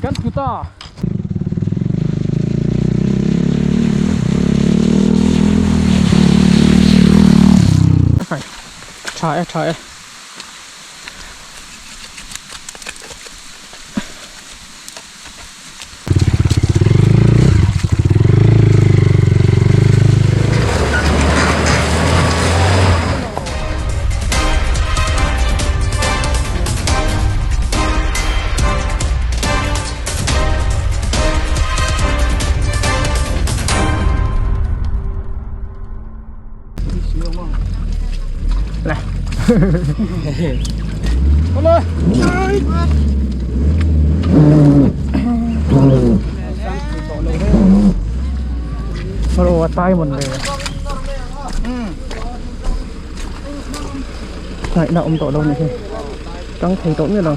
Kan tlu ta. Tha e tha e. Này. Con ơi. Ro tai mon le. Ngaihna awm tawh lo ni hi. Tang thei tawh miah lo.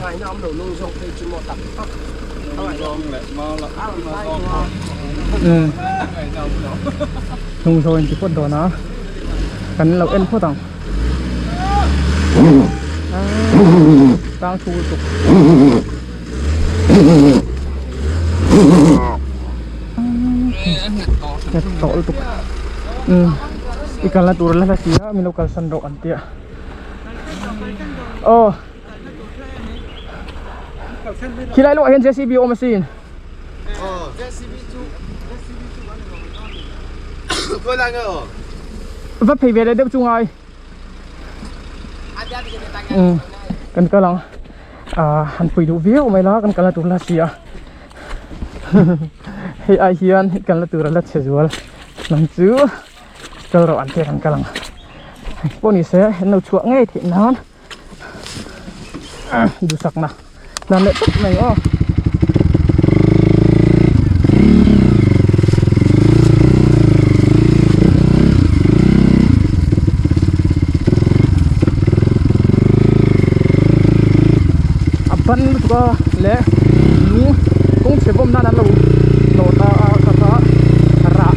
Umm hnung zawn ti phawt dawn a kan lo en phawt ang tang thu lutuk nghet tawh lutuk umm i kalna tur la hla si a min lo kalsan rawh an tia aw. Khilai luah hian JCB a awm asin. Va phei ve leh deuh chu ngai. Umm kan kal ang. Ah han pui duh viau mai la kan kalna tur la si a. Hei ai hian kalna tur a la chhe zual. Nang chu kal rawh an tia kan kal ang. Pawh ni se an lo chhuah ngei theih nan. Duhsakna dan leh tawp mai aw. A ban lutuk a leh lung kawng chhe bawm nan an lo hnawh ta a kha kha rah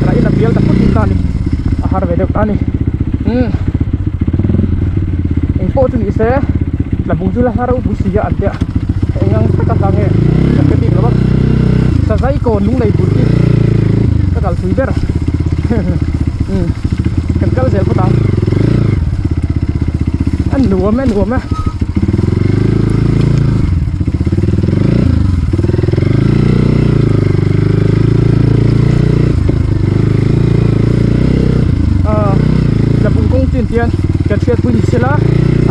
rah in a bial ta phut ta a ni a har ve deuh ta a ni. Umm eng pawh chu ni se tlabung chu la hla ropui si a an tia eng ang tak a hla nge ka hre bik lo a sazai kawn lung lei bul hi ka kal thui ber umm kan kal zel phawt ang a nuam e nuam e. Tlabung kawng chin hian kan hriatpui ni sela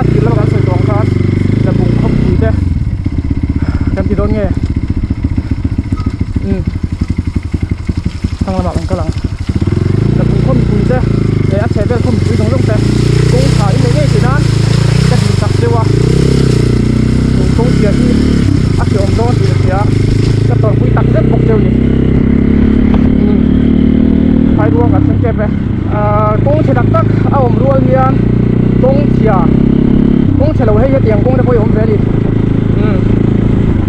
a tir lama kan sawi tawh ang khan Tlabung khawpui te kan ti dawn nge umm thlang lamah kan kal ang Tlabung khawmpui te leh a chhehvel khawmpui zawng zawng te kawng tha in nei ngei theih nan ka ti chak deuh a kawng chhia hi a hreawm dawn tih ka hria ka tawrhpui tak zet bawk deuh a ni umm phairuang kan thleng tep e ahh kawng chhe tak tak a awm rual hian kawng chhia kawng chhe lo hei hetiang kawng te pawh hi a awm ve a ni umm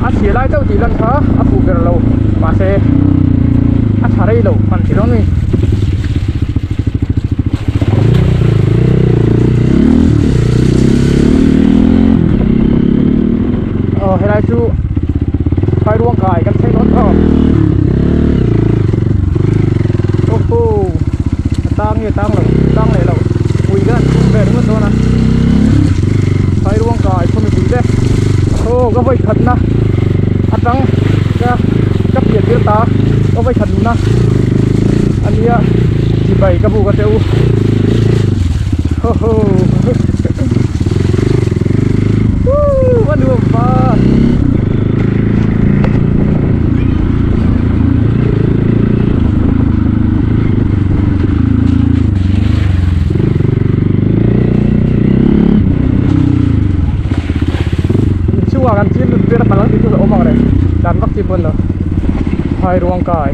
a chhia lai chauh tih lan kha a fuh ber lo mahse a tha rei lo han ti dawn a ni. Aw helai chu phairuang kai kan thleng dawn tawh aw ho a tang nge tang lo tang leh lo pui kan han tum ve ringawt dawn a phairuang kai khaw mipui te aw ka vawi khat na atang ka ka pian tir ta ka vawi khat nuna ania chibai ka buk a che u ho ho Woo a nuam va inchhungah kan chil lut ber a palang tih chu a awm ang reng dan vak chi pawh a ni lo phairuang kai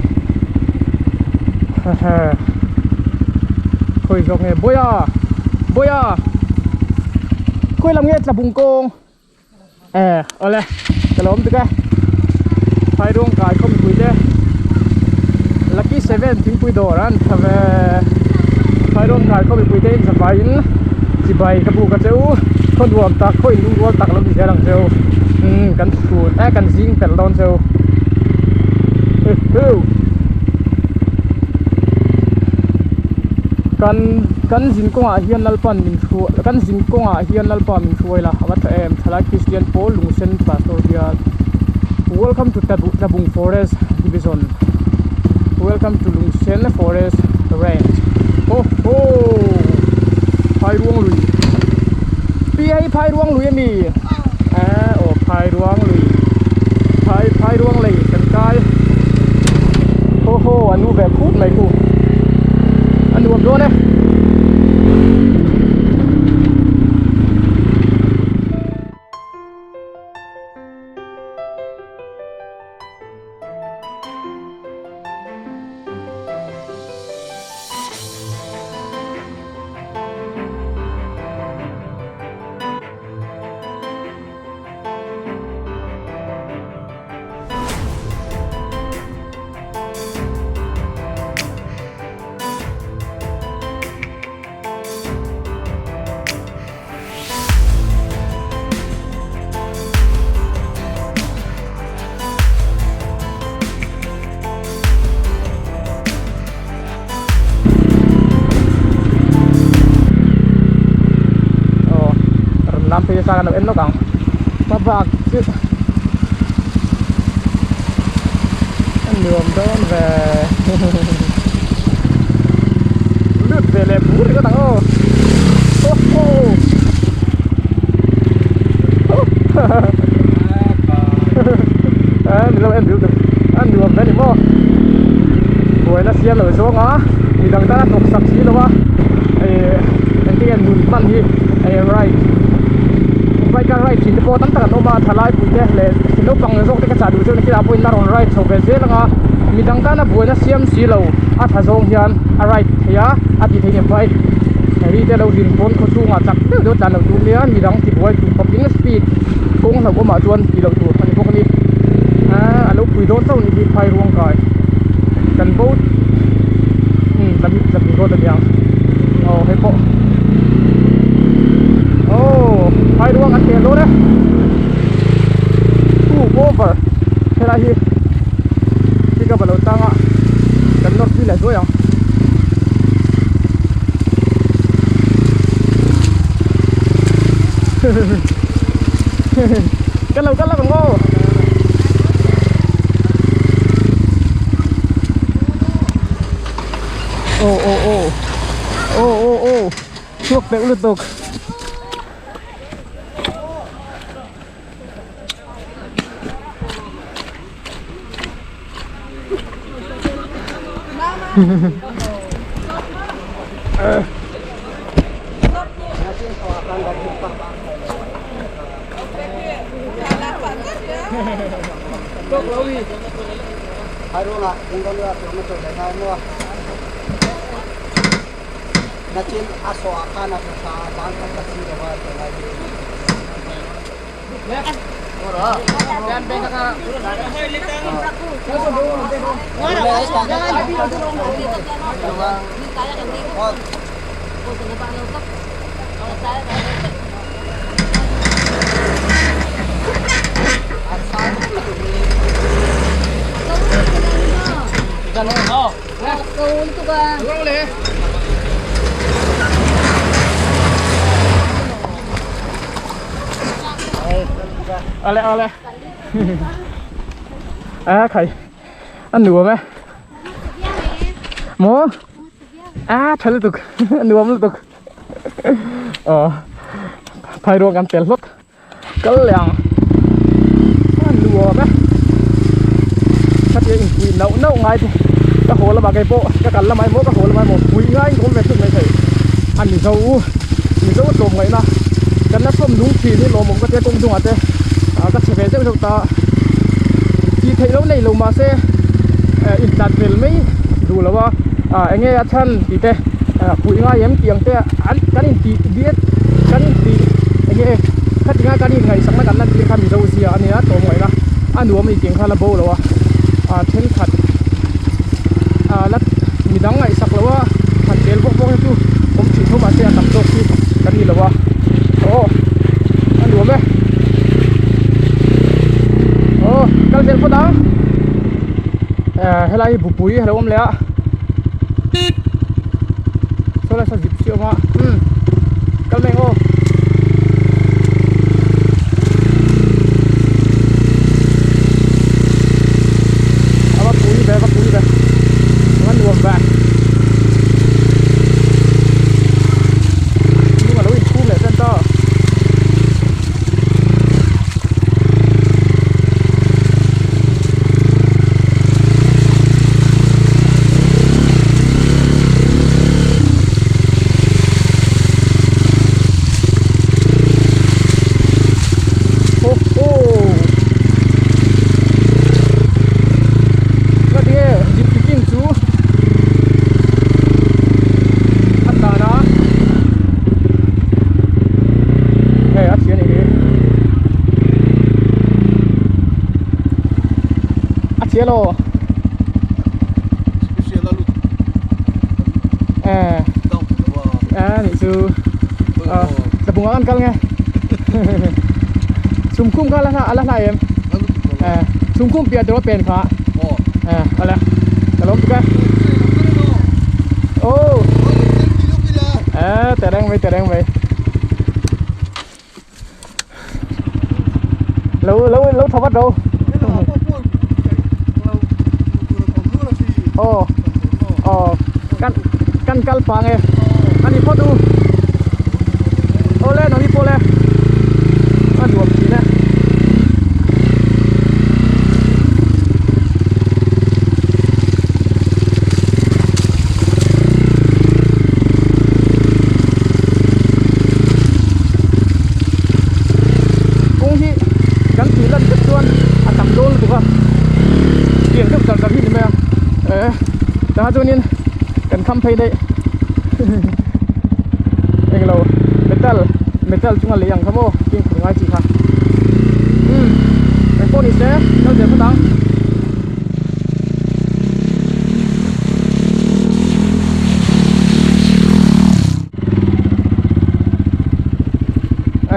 hehe khawi zawk nge Bawiha Bawiha khawi lam nge tlabung kawng eh awle ka lo awm tuk e phairuang kai khaw mipui te lucky seven thingpui dawr an tha ve phairuang kai khaw mipui te in zavaiin chibai ka buk a che u khaw nuam tak khaw in lungrual tak lo ni zel ang che u. Umm kan chhun eh kan zing pelh dawn cheu huhhu kan kan zin kawngah hian Lalpan min hruai kan zin kawngah hian Lalpa min hruai la a va tha em thalai Kristian pawl lungsen pastor bial welcome to Tlabung forest division welcome to lungsen forest range ho ho phairuang lui pi hei phairuang lui ami. A aw phai ruang lui phai phai ruang lei kan kai ho ho a nu ve phut mai khu a nuam dawn e. Aw rawn lam phei nasa kan lo en lawk ang hmabak chu a nuam dawn ve lut ve leh bur ringawt ang aw ho ho a ni lo en deuh deuh a nuam ve ni maw buaina siam lo zawng a midang tan a thawk sak si lo a eh engtin nge nun hman hi eh ride bike a ride thin te pawh tam tak an awm a thalai pui te leh naupang zawk te ka chah duh chu nakinah pawhin a rawn ride chho ve zel ang a midang tana buaina siam si lo a tha zawng hian a ride thei a a ti thei nen bike ri te lo zin pawn khaw chhungah chak deuh deuh tlan loh tur nia midang tibuai tur khawpin speed kawng hlauhawmah chuan tih loh tur a ni bawk a ni aaa a lo pui dawn chauh a nih hi phai ruang kai kan bo umm tla tla pui dawn ta niang aw hei pawh aw phai ruang an tel dawn e two over helai hi pickup a lo tang a kan nawr pui leh zuai ang. Kan lo kal lawk ang aw. Aw aw aw aw aw aw chhuak teuh lutuk. Ale ale a khai a nuam e maw a tha lutuk a nuam lutuk ờ phai ruang kan pel hlawk kal leh ang a nuam e khatia inpui nauh nauh ngai te ka haw lamah kei pawh ka kal lamah emaw ka haw lamah emaw pui ngai in ka awm ve thut mai thei a mizo mizo tlawmngaihna kan la sawm nung thin hi lawmawm ka tia kawng hnungah te ah ka chhe ve zeuh zeuh ta tih theih lo nei lo mahse eh intlan fel mai duh lo a ah eng nge a chhan tih te ah pui ngai em tih ang te an kan intih diet kan intih eng nge khatinga kan inngaihsakna kan lan tir kha mizo zia a nia tlawmngaihna a nuam a ni tih ang kha la bo lo a ah thenkhat ah la midang ngaihsak lo a han tel bawk bawk hi chu awm thin tho mahse a tam tawk hi kan ni lo a aw a nuam e. Helai hi bupui a lo awm leh a saw lai saw zip si a awm a umm kal mai ang aw. A va pui ve a va pui ve a va nuam ve lung a lo inchhung leh tan ta. Ho ho Nga tinge Gypsy King chu a tlan a hei a thian eng hi a thian aw eh eh nih chu tlabung ah kan kal nge chhumkhum kha a la hlai em eh chhumkhum piah tur a pen kha eh awle ka lawm tuk e oh eh tereng mai tereng mai lo lo lo tha vat ro oh oh kan kan kal pang e ani phawt u awle nang ni pawh le a nuam thin e Kawng hi kan tih lan vek chuan a tam dawn lutuk a tiang deuh char char hi ni mai a eh tah chuanin kan kham phei daih englo metal metal chunga lei ang kha maw fimkhur ngai chi kha umm engpawh ni se kal zel phawt ang.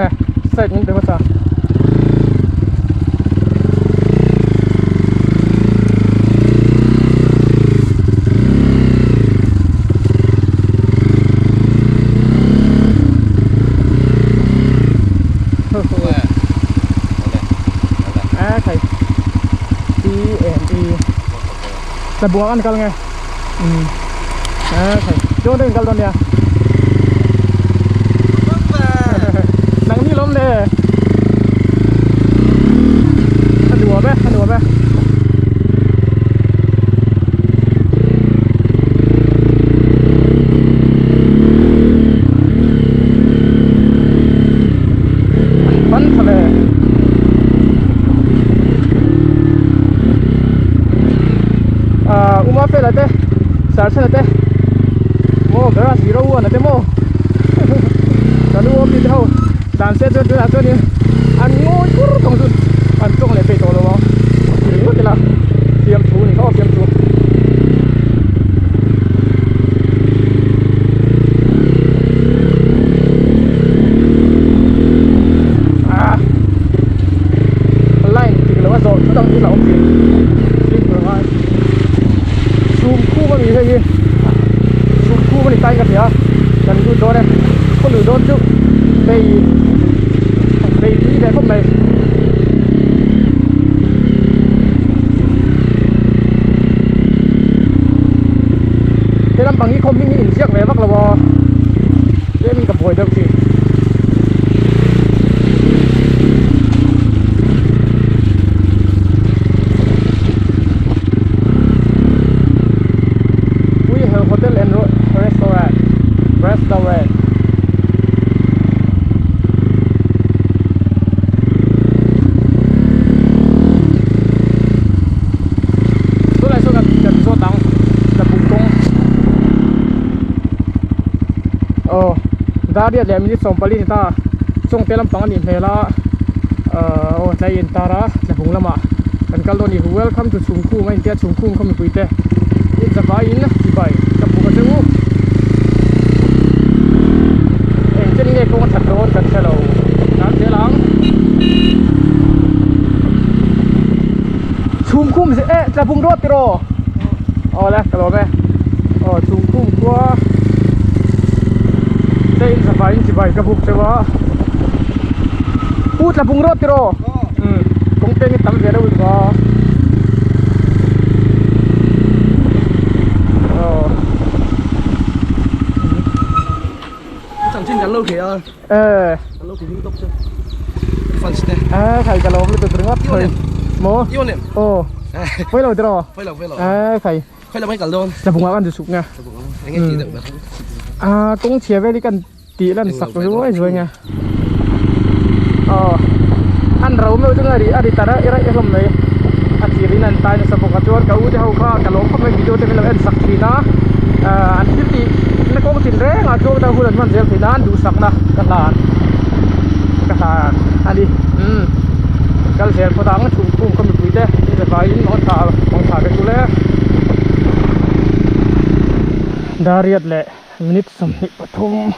Eh side min pe hmasa Eh thei T N E Tlabung ah kan kal nge umm eh thei chuan te kan kal dawn nia nang ni lawm le a nuam e a nuam e. Ban tha ve. Ah uma fela te sarchana te maw garage zero one a te maw kan u awm te ho dan se chuan tunah chuanin an ngawi kur tawng chu an tawng leh peih tawh lo ang ringawt ila fiamthu ni kha aw fiamthu. Ah line dik lo a zawh thut ang hi la awm thin fimkhur a ngai chhum khum a ni hei hi chhum khum a ni tain ka hria kan lut dawn e khaw luh dawn chu hei hei tui ve khawp mai. He lampang hi khawm hming hi inziak ve vak lo a tlem in ka buai deuh thin. We have hotel and restaurant restaurant Tunah chuan kan kan zawt ang Tlabung kawng aw Dariat leh minute 40 ni ta Chawngte lampang a nih hmel a ahh aw tlai in tar a Tlabung lamah kan kal dawn a ni Welcome to Chhungkhum a intia Chhungkhum khaw mipui te in zavaiin chibai ka buk a che u engtin nge kawng a that dawn kan hre lo tan zel ang. Chhumkhum eh Tlabung rawt tiraw? Awle ka lawm e. Aw chhungkhum khua te in sava in chibai ka buk cheu a. Pu Tlabung rawt tiraw? Umm kawng peng hi tam ve deuh lutuk a. Aw. Chanchin kan lo thei a. Eh. Kan lo thei tawp chu. Fans te. Eh khai ka lawm lutuk ringawt thei. Maw? Ion em? Aw. Pawilo tiraw? Pawilo pawilo. Eh khai. Khawi lamah i kal dawn? Tlabungah kan ti suk nge. Tlabungah. Eng nge tih deuh ber? Ah kawng chhia vel hi kan tih lan sak zuai zuai nge. Aw an ro meuh chu nge ri a ri ta raih raih hlawm mai. A tir in an tai nasa bawk a chuan ka u te ho kha ka lawm khawp mai video te min lo en sak thin a. Ah an thil tih na kawng chin reng ah chuan hun an hman zel theih nan duhsakna ka hlan ka hlan a ni. Umm kal zel phawt ang chhungkhum khaw mipui te in zavaiin maw tha maw tha vek ule. Dariat leh minute 23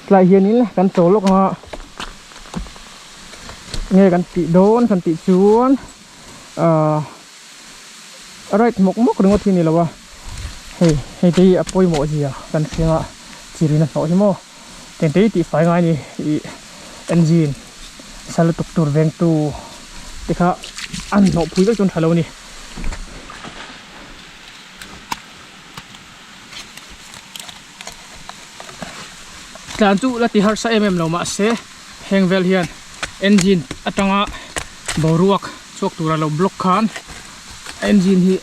tlai hianin kan chawl lawk anga nge kan tih dawn kan tih chuan ahh right mawk mawk ringawt hi a ni lo a hei hei te hi a pawimawh zia kan hriang a chirin a hnawh hi maw eng te hi tih fai ngai a ni ih engine sa lutuk tur vengtu te kha an hnawh phui vek chuan tha lo a ni. Tlan chu la ti harsa em em lo mahse heng vel hian engine atanga boruak chhuak tura lo block khan engine hi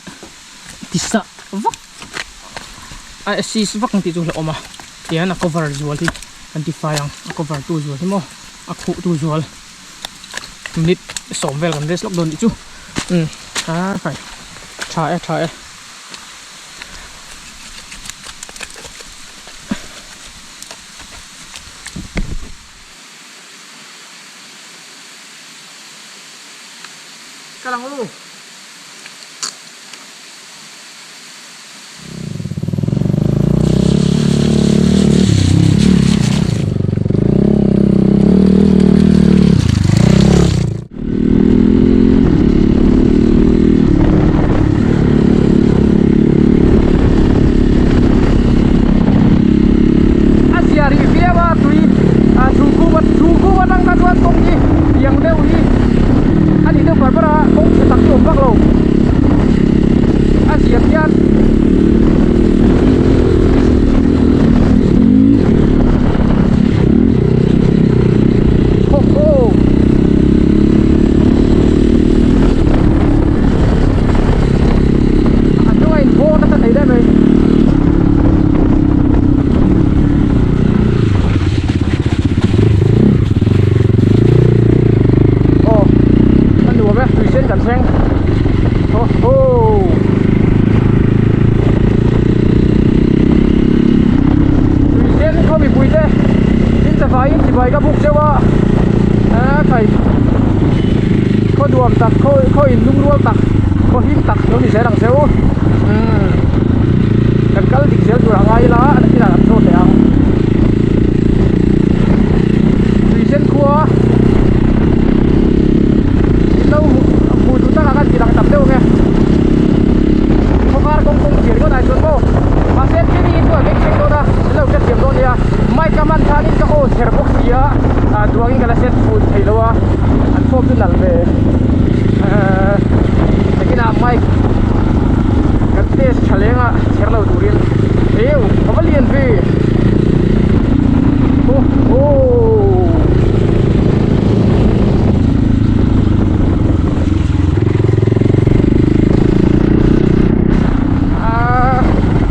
ti sah vak a assist vak ang tih chu hlauhawm a tihian a cover zual hi kan ti fai ang a cover tu zual hi maw a khuh tu zual minute sawm vel kan rest lawk dawn tih chu umm a fai tha e tha e. Kal ang u. A zia rih viau a tui ah chhungkhum a chhungkhum atang kha chuan kawng hi tiang deuh hi a ni deuh bar bar a kawng chhe tak hi a awm vak lo a zia khian. Ho ho. A hnung a inphawng nasa thei daih mai. Aw a nuam e tui sen kan thleng. Ho ho. Tui sen khaw mipui te in chafaiin chibai ka buk cheu a a khai khaw nuam tak khaw khaw in lung rual tak khaw hlim tak lo ni zel ang cheu umm kan kal dik zel tur a ngai ila a nakinah kan zawt leh ang tui sen khua in lo hmuh duh takah khan tih lang tam deuh ang e khawkar kawng kawng chian ringawt ah chuan maw mahse thil hi chu a beng thleng dawn a in lo hriat thiam dawn nia mic a man khanin ka aw chher bawk si a ah duangin ka la set fut thei lo a an form chu nalh ve ehh nakinah mic kan test tha leng a chher lo turin heu a va lian ve oh oh.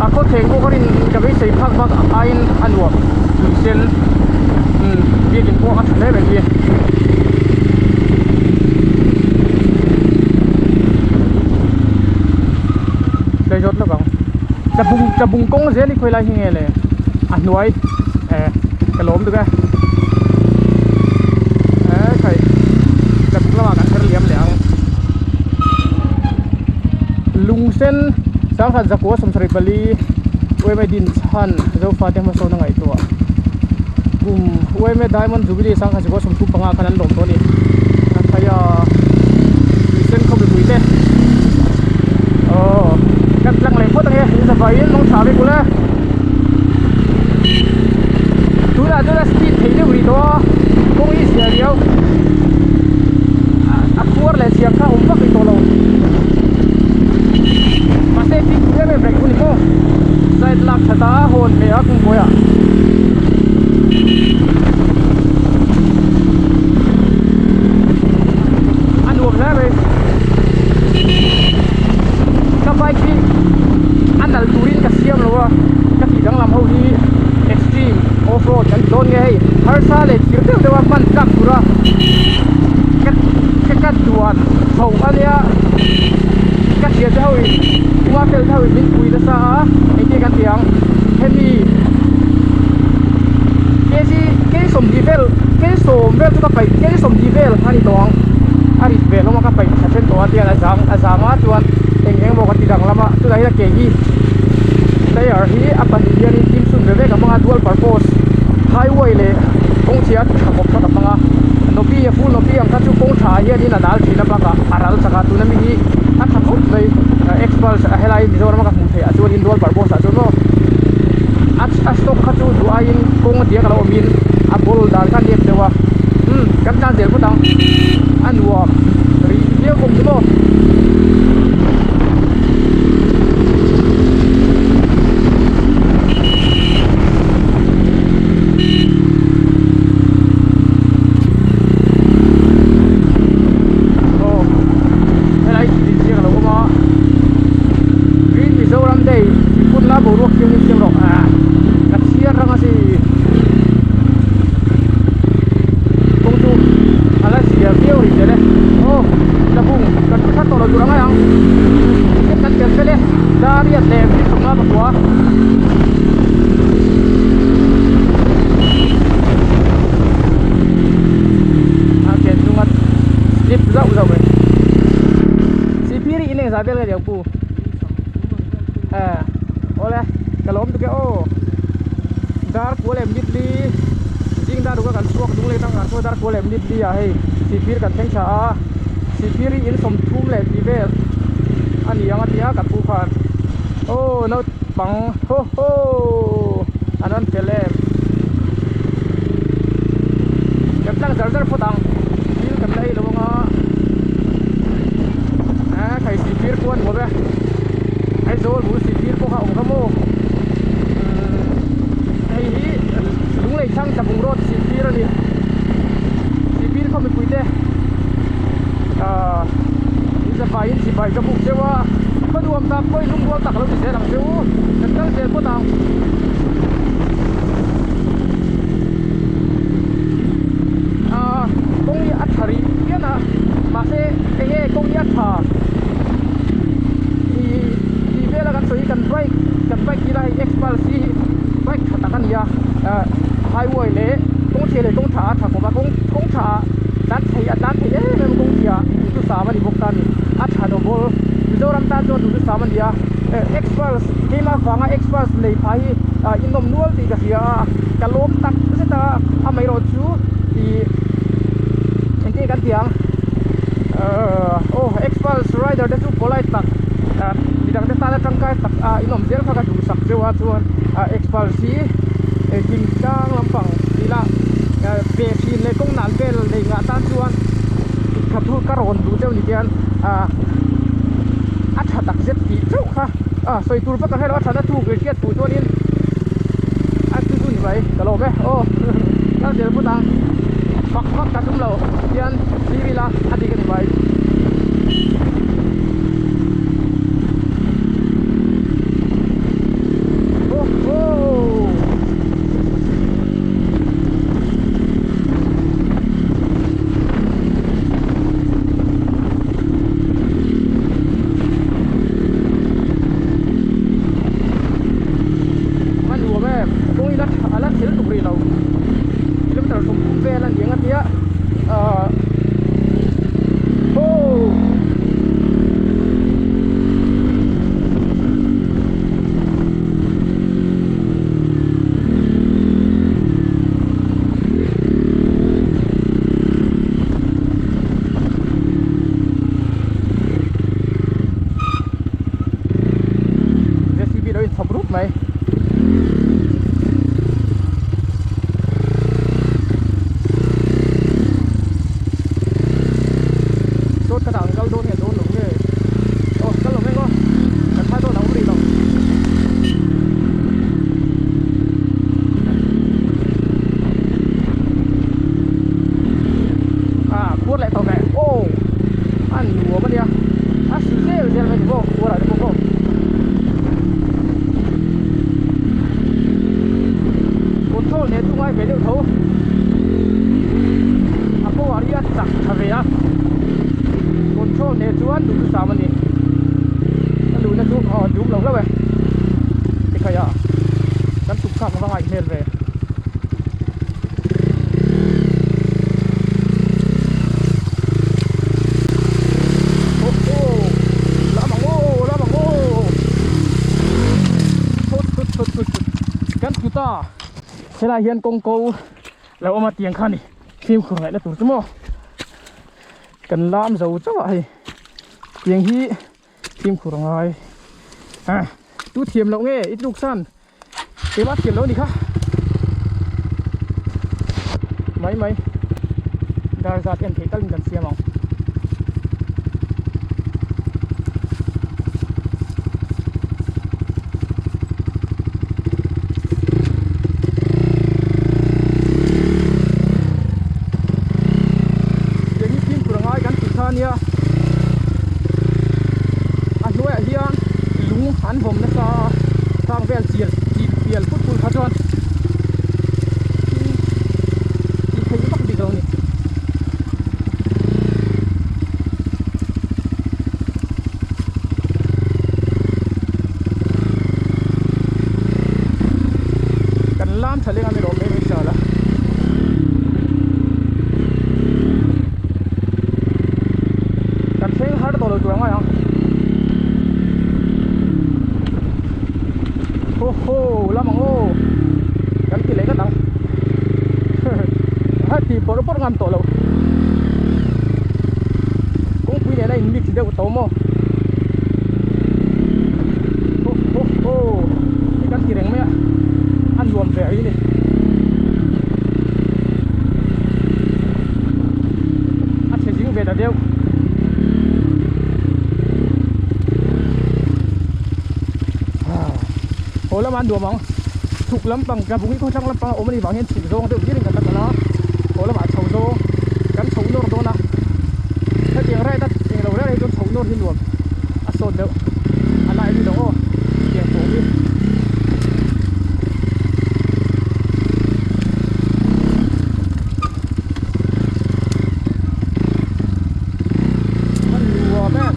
A khaw thleng pawh khanin ka beisei phak bak aiin a nuam tui sen umm biakin pawh a tha hle mai hi. Tlei zawt lawk ang tlabung tlabung kawng zel hi khawi lai hi nge le a hnuai eh ka lawm tuk e eh khai tlabung lamah kan her liam leh ang. Lungsen sangkhat zakua sawmsarih pali uaime din chhan Zofate hmasawn a ngaihtuah kum uaime Diamond Jubilee sangkhat zakua 35 khan an lawm tawh a ni a khaia Lungsen khaw mipui te aw kan awn hmeh a kawngkawi ah. A nuam hle mai ka bike hi a nal turin ka siam lo a ka tih danglam ho hi extreme off road kan ti dawn nge hei harsa leh thir deuh deuh a hman tlak tura ka ka ka duan chho a nia ka thian te ho in uma fel te ho in min pui nasa a engtin kan ti ang hemi kg kg sawmhnih vel kg sawm vel chu ka paih kg sawmhnih vel a ni tawh ang a rit ve hlawm a ka paih tha then tawh a tiang a zang a zang a chuan eng eng emaw ka ti danglam a chutah hian ke hi tyre hi a pahnih hianin tim sun ve vek a hmang a dual purpose highway leh kawng chhia tha khawp kha ka hmang a nobi a full nobi ang kha chu kawng tha ah hianin a dal thin a bakah a ral chak a tuna mi hi a tha khawp mai express a helai Mizoram a ka hmuh theih ah chuan in dual purpose ah chuan maw a a stock kha chu duh aiin kawng a diak a lo awmin a ball dan kha a nep deuh a umm kan tlan zel phawt ang a nuam rih viau bawk chu maw. Aw helai hi thil inziak a lo awm a Green Mizoram Day tih hun la boruak thianghlim siam rawh ah ka chhiar rang a si kawng chu a la zia viau rih zel e aw tlabung kan thu that tawh lo tur ang ang kan tel fel e dariat leh min sawmna pakua. A ke chunga slip zauh zauh mai sihphir hi in engzah vel nge ni ang pu eh awle ka lawm tuk e aw dar kua leh minute li zing dar ruk a kan chhuak dung leh tang ah chuan dar kua leh minute li ah hei sihphir kan thleng tha a sihphir hi in sawmthum leh tih vel a ni ang a tia ka pu khan aw naupang ho ho an rawn fel em kan tlang zar zar phawt ang thil kan la ei lo anga ah khai sihphir pawh a nuam e Aizawl bul sihphir pawh kha a awm kha maw hei hi lunglei thlang tlabung road sihphir a ni sihphir khaw mipui te ah in zavaiin chibai ka buk cheu a khaw nuam tak pawhin lungrual tak a lo ti zel ang cheu kan kal zel phawt ang. Ah kawng hi a tha rih phian a mahse eng nge kawng hi a tha ih tih vela kan sawi hi kan bike kan bike hi lai xpulse hi bike tha tak a ni a ah highway leh kawng chhia leh kawng tha a tha khawp a kawng kawng tha ah tlan thei a tlan thei em em a kawng chhia duhthusam a ni bawk ta a ni a tha double Mizoram tan chuan duhthusam a ni a xpulse keimah vanga xpulse lei phah hi ah inawm nual tih ka hria a ka lawm tak zet a amaherawh chu ih engtin nge kan tih ang aw xpulse rider te chu polite tak ah midang te tana tangkai tak a inawm zel kha ka duhsak deuh a chuan ah xpulse hi thing tlang lampang tih lah ve thin leh kawng nan vel nei ngah tan chuan ka thu ka rawn duh deuh ni hian ah a tha tak zet tih chauh kha ah sawi tur vak ang helo a thana thuk leh hriat fuh chuanin a chu chu ni mai ka lawm e aw kal zel phawt ang fak vak ka tum lo hian thlir ila a dik a ni mai. Ho ho. A nuam em kawng ila a la thil tuk rih lo kilometer 30 vel a ni ang a tia ahh. Control hneh chuan duhthusam a ni. Ka luhna chu aw dum lo hlauh e. Tikhaih a kan tuk thlak va ngaih hmel ve. Aw aw lam ang aw lam ang aw thut thut thut thut thut kan tlu ta. Helai hian kawng ko lo awm a tiang kha a ni fimkhur ngaihna tur chu maw. Kan lam zo chauh a hei tiang hi fimkhur a ngai a tu thiam loh nge i tluk san keimah thiam loh a ni kha mai mai dar zat en theih talin kan siam ang. Tiang hi fimkhur a ngai kan tih kha ania a hnuaiah hian lung an vawm nasa a khang vel chial chil pial put put kha chuan tih theih vak bik lo a ni. Kan lam tha leng a ni lo mai mai chal a. Kan thleng har tawh lo tur ang ngai ang. Ho ho lam ang aw. Kan ti leh ngat ang. Ha ti bawrh bawrh ngam tawh lo. Kawngpui nena in mix deuh tawh maw. Ho ho ho hei kan ti reng mai a a nuam ve a ni. A chhe zing ve ta deuh. Haw lamah an nuam ang. Chhuk lampang ka bung hi khawthlang lampang a awm a nih vang hian chhuk zawng deuh hlirin kan la kal a. Haw lamah chho zawng kan chho nawr dawn a. Hetiang ride a englo reng reng hi chuan chho nawr hi nuam a sawt deuh a lai ni lo aw tiang pawh hi. A nuam em.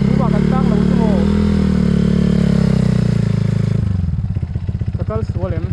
Chuvang kan tang lo chu maw ka kal sual em.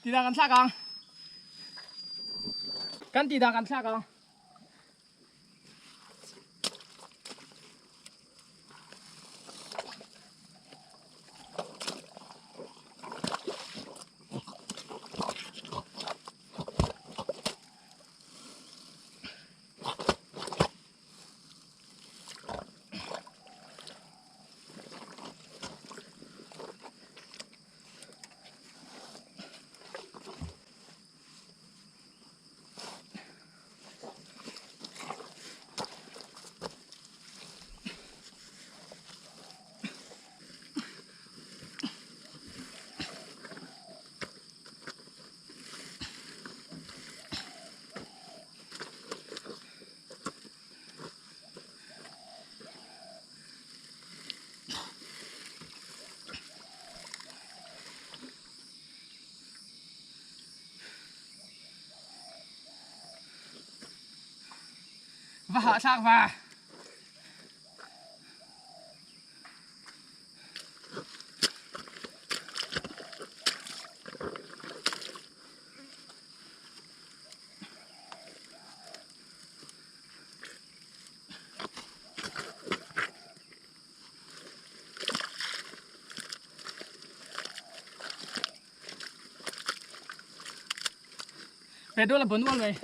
Tih dan kan thlak ang. Kan tih dan kan thlak ang. Va hahthlak va. Petrol a bawn ual mai.